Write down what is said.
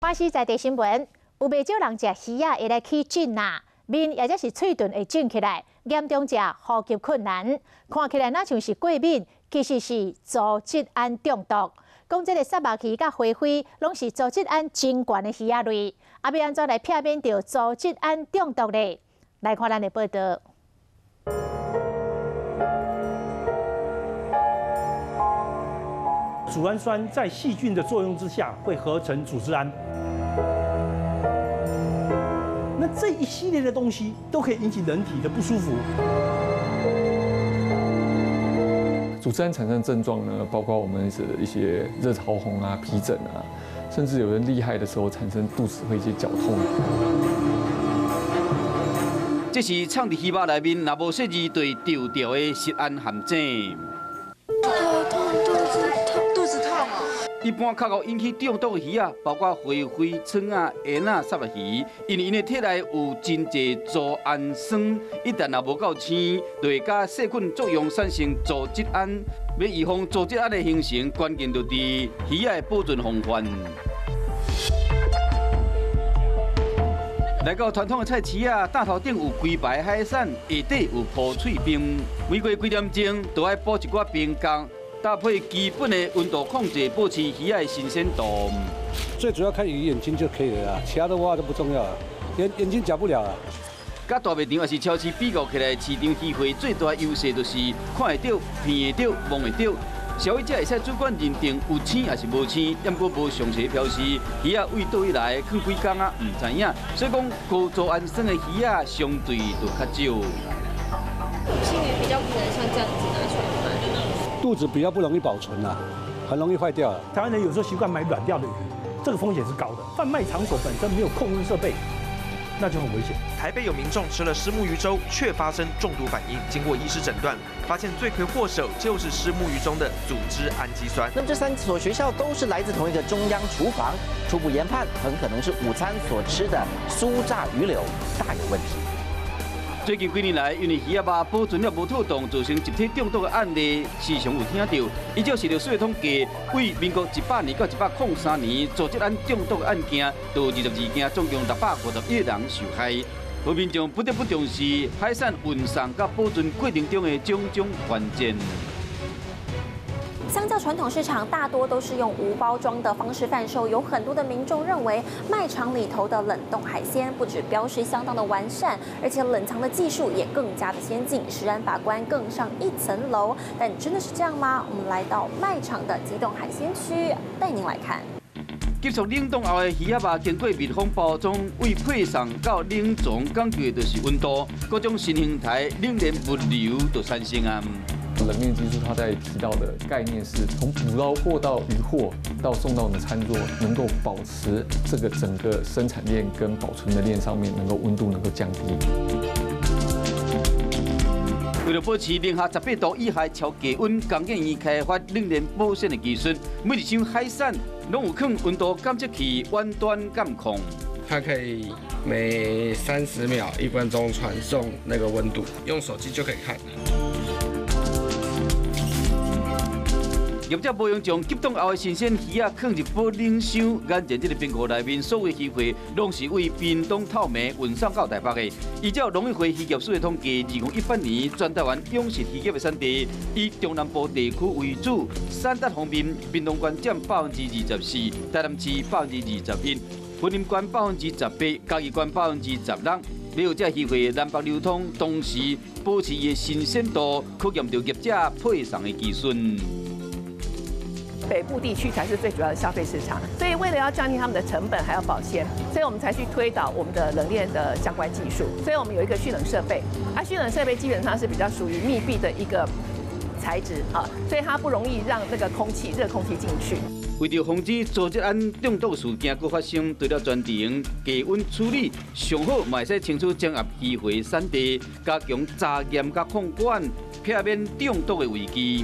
巴西在地新聞，有袂少人食魚仔會來起疹仔，面抑者是喙脣會腫起來，嚴重者呼吸困難，看起來若像是過敏，其實是組織胺中毒。講這个虱目魚佮花蜚，攏是組織胺真懸的魚仔類，啊，欲按怎來避免著組織胺中毒咧？來看咱的報導。組氨酸在細菌的作用之下，會合成組織胺。那這一系列的東西都可以引起人體的不舒服。組織胺產生症狀呢，包括我們是一些熱潮紅啊、皮疹啊，甚至有人厲害的時候產生肚子會一些絞痛。這是藏佇魚肉內面，若無細膩對釣著的食安陷阱。頭痛，肚子痛，肚子痛哦。一般較會引起中毒的魚仔，包括花蜚、蛏仔、蜆仔、虱目魚，因為𪜶的體內有真濟組氨酸，一旦若無夠鮮，就會佮細菌作用產生組織胺。欲預防組織胺的形成，關鍵就佇魚仔的保存方法。來到傳統的菜市仔，擔頭頂有規排海產，下底有鋪脆冰。每過幾點鐘，都愛補一寡冰角，搭配基本的溫度控制，保持魚仔的新鮮度。最主要看魚眼睛就可以了啦，其他的話都不重要了。眼睛假不了啦。佮大賣場抑是超市比較起來，市場魚貨最大優勢就是看會著、聞會著、摸會著。消費者會使主觀認定有鮮抑是無鮮，毋過無詳細標示，魚仔為佗位來，囥幾工仔毋知影，所以講高組氨酸的魚仔相對就較少。青魚比較不能像這樣子拿出來賣。肚子比較不容易保存啦，很容易壞掉。台灣人有時候習慣買軟掉的魚，這個風險是高的。販賣場所本身沒有控溫設備，那就很危險。台北有民眾吃了虱目魚粥，卻發生中毒反應。經過醫師診斷，發現罪魁禍首就是虱目魚中的組織氨基酸。那麼這三所學校都是來自同一個中央廚房，初步研判很可能是午餐所吃的酥炸魚柳大有問題。最近幾年來，因為魚仔肉保存了無妥當，造成集體中毒的案例時常有聽著。依照食藥署的統計，對民國100年到103年，組織胺中毒的案件，就22件，總共651人受害。和民眾不得不重視海產運送佮保存過程中的種種關鍵。相較傳統市場，大多都是用無包裝的方式販售。有很多的民眾認為，賣場裡頭的冷凍海鮮不止標示相當的完善，而且冷藏的技術也更加的先進，食安把關更上一層樓。但真的是這樣嗎？我們來到賣場的急凍海鮮區，帶您來看。急速冷凍後的魚仔肉，經過密封包裝，為配送到冷藏，講究的就是溫度。各種新形態冷鏈物流就產生啊。冷鏈技術，它在提到的概念是從捕撈貨到漁獲到送到我們的餐桌，能夠保持這個整個生產鏈跟保存的鏈上面能夠溫度能夠降低。為了保持零下18度以下超低溫，工研院開發冷鏈保鮮的技術，每一箱海產攏有放溫度監測器遠端監控。它可以每30秒、1分鐘傳送那個溫度，用手機就可以看。業者無用將急凍後的新鮮魚仔囥入保冷箱，眼前這个冰庫內面所有魚貨攏是為屏東透明運送到台北的。依照農委會漁業署的統計，2018年全台灣養殖漁業的產地以中南部地區為主，產值方面，屏東縣佔24%，台南市21%，雲林縣18%，嘉義縣16%。了這魚貨南北流通，同時保持伊的新鮮度，考驗著業者配送的技術。北部地區才是最主要的消費市場，所以為了要降低他們的成本，還要保鮮，所以我們才去推導我們的冷鏈的相關技術。所以我們有一個蓄冷設備，啊，蓄冷設備基本上是比較屬於密閉的一個材質啊，所以它不容易讓那個空氣熱空氣進去。為著防止組織胺中毒事件閣發生，除了全程低溫處理，上好嘛會使清楚整盒魚貨產地，加強查驗佮控管，避免中毒的危機。